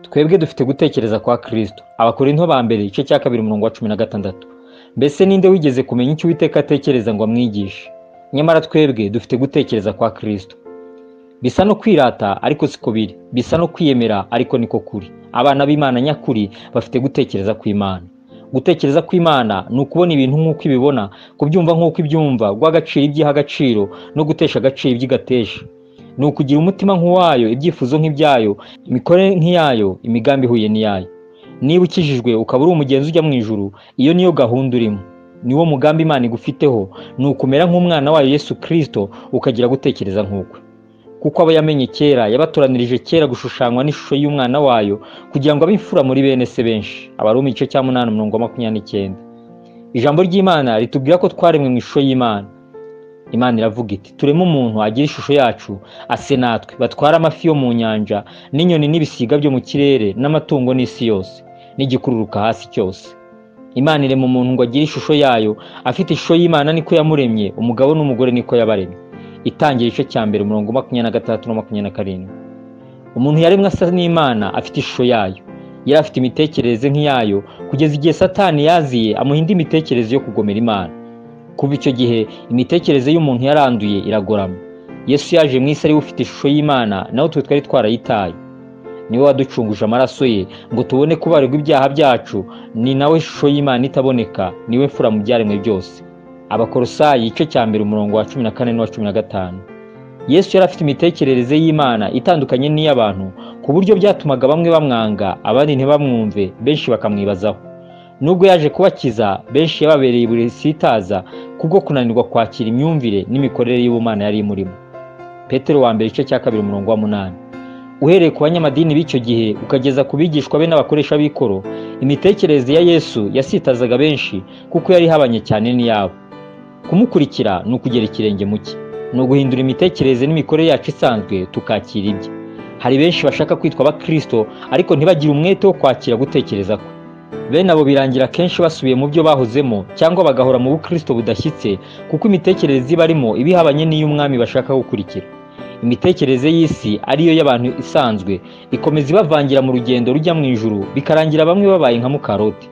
Twebwe dufite gutekereza kwa Kristo. Abakorinto ba mbere igice cya 2 umurongo wa 16. Mbese ninde wigeze kumenya icyo Uwiteka atekereza ngo amwigishe? Nyamara twebwe dufite gutekereza kwa Kristo. Bisa no kwirata ariko siko biri, bisa no kwiyemera ariko niko kuri. Abana b'Imana nyakuri bafite gutekereza kw'Imana. Gutekereza kw'Imana ni ukubona ibintu nk'uko ibibona, kubyumva nk'uko ibyumva, guha agaciro ibyiha agaciro no gutesha agaciro ibyigatesha. Ni ukugira umutima nk'uwayo, ibyifuzo nk'ibyayo, imikorere nk'iyayo, imigambi ihuye n'iyayo. Niba ukijijwe ukaba uri umugenzi ujya mu ijuru, iyo niyo gahunda urimo. Niwo mugambi Imana igufiteho, ni ukumera nk'umwana wayo Yesu Kristo, ukagira gutekereza nk'ukwe. Kuko abo yamenye kera yabatoranirije kera gushushanywa n'ishusho y'umwana wayo, kugira ngo abe imfura muri bene se benshi. Abaroma igice cya 8 umurongo wa 29. Ijambo ry'Imana ritubwira ko twaremwe mu ishusho y'Imana. Imana iravuga iti: tureme umuntu agira ishusho yacu, ase natwe, batwara amafi yo mu nyanja n'inyoni n'ibisiga byo mu kirere n'amatungo n'isi yose n'igikururuka hasi cyose. Imana irema umuntu ngo agire ishusho yayo, afite ishusho y'Imana niko yamuremye, umugabo n'umugore niko yabaremye. Itangira igice cya 1 umurongo 26 na 27. Umuntu yaremwe asa n'Imana, afite ishusho yayo. Yari afite imitekerereze nk'iyayo kugeza igihe Satani yaziye amuha indi mitekerereze yo kugomera Imana. Kuva icyo gihe imitekerereze y'umuntu yaranduye iragorama. Yesu yaje mu isi ari we ufite ishusho y'Imana, naho twe twari twarayitaye. Niwe waducunguje amaraso ye ngo tubone kubarirwa ibyaha byacu, ni nawe ishusho y'Imana itaboneka, niwe mfura mu byaremwe byose. Abakolosayi igice cya 1 umurongo wa 14 n'uwa 15. Yesu yari afite imitekerereze y'Imana itandukanye n'iy'abantu, ku buryo byatumaga bamwe bamwanga, abandi ntibamwumve, benshi bakamwibazaho. Nubwo yaje kubakiza, benshi yababereye buri sitaza kubwo kunanirwa kwakira imyumvire n'imikorere y'ubumana yari imurimo. Petero wa mbere igice cya 2 umurongo wa 8. Uhereye ku banyamadini b'icyo gihe ukageza ku bigishwa be n'abakoresha b'ikoro, imitekerereze ya Yesu yasitazaga benshi kuko yari ihabanye cyane n'iyabo. Kumukurikira ni ukugera ikirenge mu cye, ni uguhindura imitekerereze n'imikorere yacu isanzwe tukakira ibye. Hari benshi bashaka kwitwa abakristo ariko ntibagire umwete wo kwakira gutekereza kwe. Bene abo birangira kenshi basubiye mu byo bahozemo cyangwa bagahora mu bukristo budashyitse, kuko imitekerereze ibarimo ibihabanye n'iy'umwami bashaka gukurikira. Imitekerereze y'isi ariyo y'abantu isanzwe ikomeza ibavangira mu rugendo rujya mu ijuru, bikarangira bamwe babaye nka mukaroti.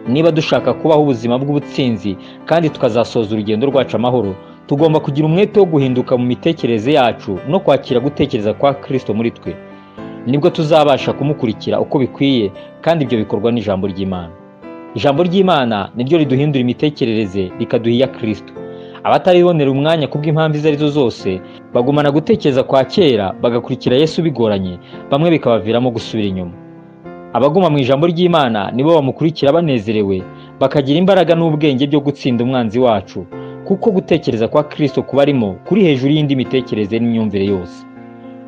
Niba dushaka kubaho ubuzima bw'ubutsinzi kandi tukazasoza urugendo rwacu amahoro, tugomba kugira umwete wo guhinduka mu mitekerereze yacu no kwakira gutekereza kwa Kristo muri twe. Nibwo tuzabasha kumukurikira uko bikwiye, kandi ibyo bikorwa n'ijambo ry'Imana. Ijambo ry'Imana niryo riduhindura imitekerereze rikaduha iya Kristo. Abataribonera umwanya kubw'impamvu izo arizo zose bagumana gutekereza kwa kera, bagakurikira Yesu bigoranye, bamwe bikabaviramo gusubira inyuma. Abaguma mu ijambo ry'Imana nibo bamukurikira banezerewe, bakagira imbaraga n'ubwenge byo gutsinda umwanzi wacu, kuko gutekereza kwa Kristo kubarimo kuri hejuru y'indi mitekerereze n'imyumvire yose.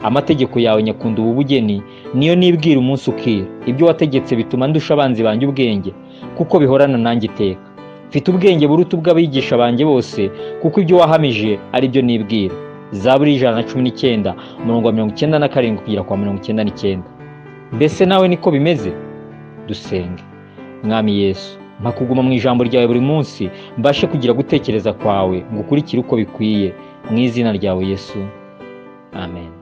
Amategeko yawe nyakunda ubu bugeni, niyo nibwira umunsi ukira. Ibyo wategetse bituma ndusha abanzi banjye ubwenge, kuko bihorana nanjye iteka. Mfite ubwenge buruta ubw'abigisha banjye bose, kuko ibyo wahamije ari byo nibwira. Zaburi 119 umurongo wa 97 kugera kwa 99. Mbese nawe niko bimeze? Dusenge. Mwami Yesu, mpa kuguma mu ijambo ryawe buri munsi, mbashe kugira gutekereza kwawe, ngukurikire uko bikwiye. Mu izina ryawe Yesu, amen.